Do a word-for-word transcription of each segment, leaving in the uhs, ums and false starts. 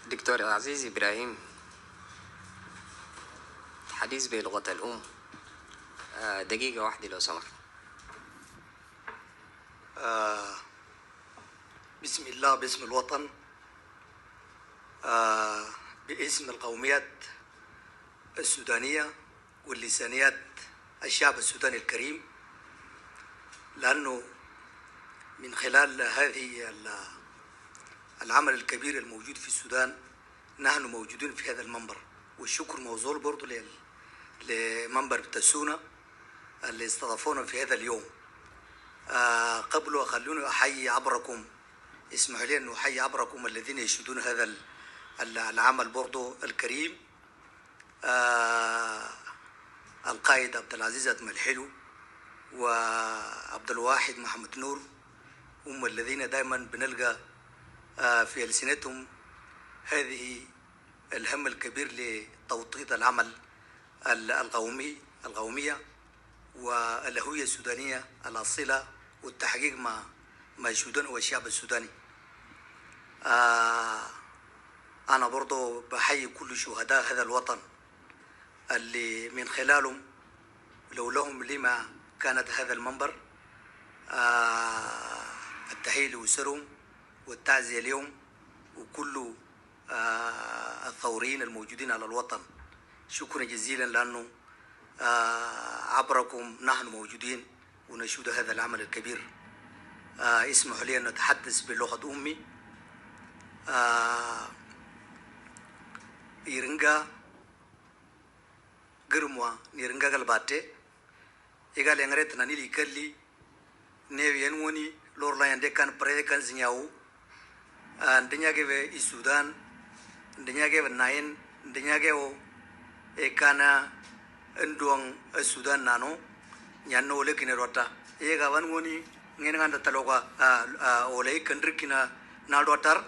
دكتور عزيز إبراهيم، حديث بلغة الأم. آه، دقيقة واحدة لو سمحت. آه، بسم الله، باسم الوطن، آه، باسم القوميات السودانية واللسانيات الشعب السوداني الكريم، لأنه من خلال هذه ال-، العمل الكبير الموجود في السودان نحن موجودين في هذا المنبر. والشكر موصول برضو لل-، لمنبر بتاع السونا اللي استضافونا في هذا اليوم. آه، قبل خلوني أحيي عبركم، اسمحوا لي أن أحيي عبركم الذين يشهدون هذا ال-، ال-، العمل برضو الكريم. آه، القائد عبد العزيز أتمل حلو وعبد الواحد محمد نور، هم الذين دائما بنلقى، آه، في ألسنتهم هذه الهم الكبير لتوطيد العمل ال-، القومي، القومية والهوية السودانية الأصيلة، والتحقيق مع، مع السودان والشعب السوداني. آه، أنا برضو بحيي كل شهداء هذا الوطن اللي من خلالهم، لولاهم لما كانت هذا المنبر. آه، التحية لأسرهم والتعزية اليوم وكل، آه، الثوريين الموجودين على الوطن. شكرا جزيلا، لأنه، آه، عبركم نحن موجودين ونشهد هذا العمل الكبير. آه، اسمحوا لي أن أتحدث بلغة أمي. آه، Iringa gërëm wa ni Iringa gal bate. Iga lengre tana ni li kalli. Ne wi en woni lor la yande kan pre kan zinyawu. Ah, ndinya gebe i Sudan, ndinya gebe nain, ndinya gebe o e kana nduang e Sudan nano. Nyanno ole kine rota. E ga wan woni ngen nganda taloga, ah, ah, ole i kandri kina na rotar.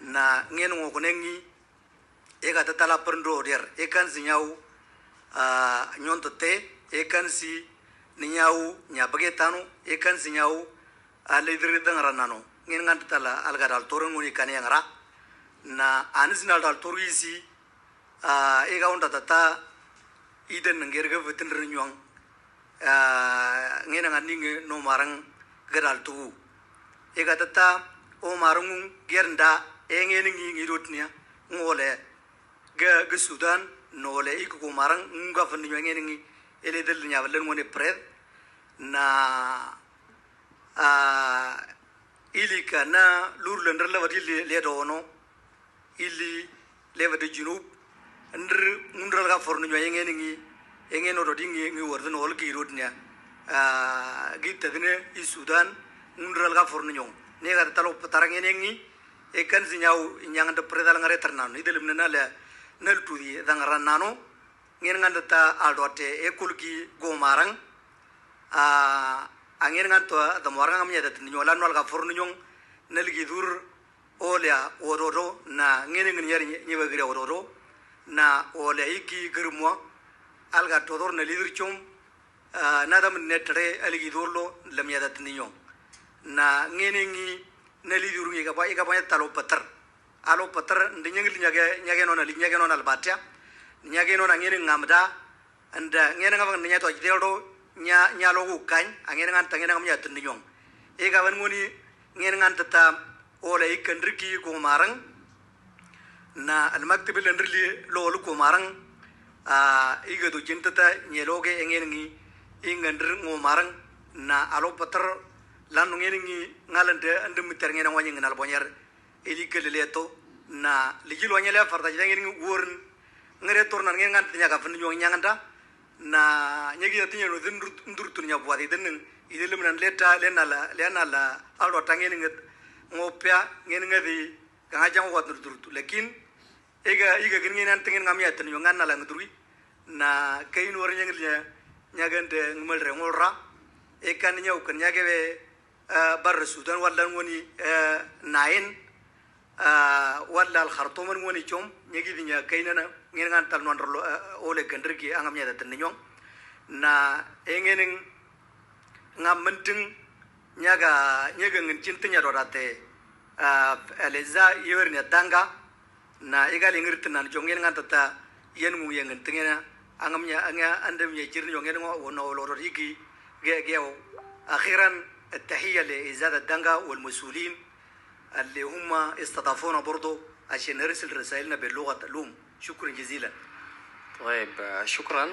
Na ngen ngo kunengi, e ga tatala perndo der, e kan zinyawu, ah, nyonto te, e kan si ninyawu nya bage tano, e kan zinyawu a leader dang ranano. Ngin ngan tala alga dal torun ngoni kan yang ra. Na anis nal dal toru isi, ah, e ga unda tata iden ngir ga vetin rinyuang. Ah, ngena ngani nge no marang gadal tu. E ga tata o marang ger nda e ngeni ngi ngi rotnia ngole ga, ga Sudan nole ik ko marang ngunga fandi nyuang ngeni ngi ele del nya balen ngone pred. Na, ah, ili ka na lur lendra la wadi le, le dono. Ili leva de junub. Ndr ngundral ga forno nyo yenge ngi, yenge no dodi ngi, ngi wordno ol gi rodnya. Ah, gi tadne i Sudan ngundral ga forno nyo. Ne ga talo patarang yenge ngi, e kan si nyaw nyang de predal ngare tarnano. Idel mna na le, nal tudi dang ranano. Ngen ngan ta aldote e kulgi go marang. Ah, a ngen ngan to da morang amnya da tinyo la nol ga forno nyo. Nal gi dur Olea wododo na ngene ngene yar nyebagira wododo na olea iki germwa alga todor na lidir chom, ah, na dam netre aligi dorlo lamya dat ninyo. Na ngene ngi na lidir ngi gaba, igaba talo patar. Alo patar ndi nyangli nyage, nyage nona li, nyage nona albatia. Nyage nona ngene ngamda, anda ngene ngam nya to jidel do nya, nya lo ku kan, a ngene ngan ta ngene ngam nya tun nyong. E ga ban ngoni ngene ngan ta ta ole ikan riki ko marang. Na al maktabil ndrili lo lo ko marang. A iga do jinta ta nye lo ge ngene ngi ingan rir ngo marang. Na alo patar lan ngene ngi ngalan de andu mitar ngene ngwa ngi nal bonyer. Ili kelele to, na ligi lo nyele farta jida ngin ngi wurn. Ngere tor nan ngin ngan tinya ka fun nyong nyanganta. Na nyegi ya tinya no din ndur tun nya buat idin ning. Idin lem nan leta, lena la, lena la, alo tangin ngi ngopya, ngin ngi di, kanga jang wat ndur tu. Lakin, ega, ega gin ngin nan tingin ngam ya tun nyong ngan na la ngduri. Na kain wor nyang liya, nyagan de ngmal re ngolra. Ekan nyau kan nyage be, eh, bar Sudan wala ngoni, eh, nain, eh, wala al Khartoum ngoni chom, nyegi dinya kainana, ngin ngan tal non rlo, eh, ole gandrigi angam nyada tan nyong. Na engening ngam menting nyaga, nyaga ngin chintinya dorate, eh, eleza yer nya danga, Na igal ingir tinan jongen ngan tata yen ngung yen ngan tengena angam nya anga andam nya jir jongen ngo wono loror igi ge ge o. Akhiran التحية لإذاعة دنقة والمسؤولين اللي هم استضافونا برضو عشان نرسل رسائلنا باللغة الأم. شكرا جزيلا. طيب، آه، شكرا.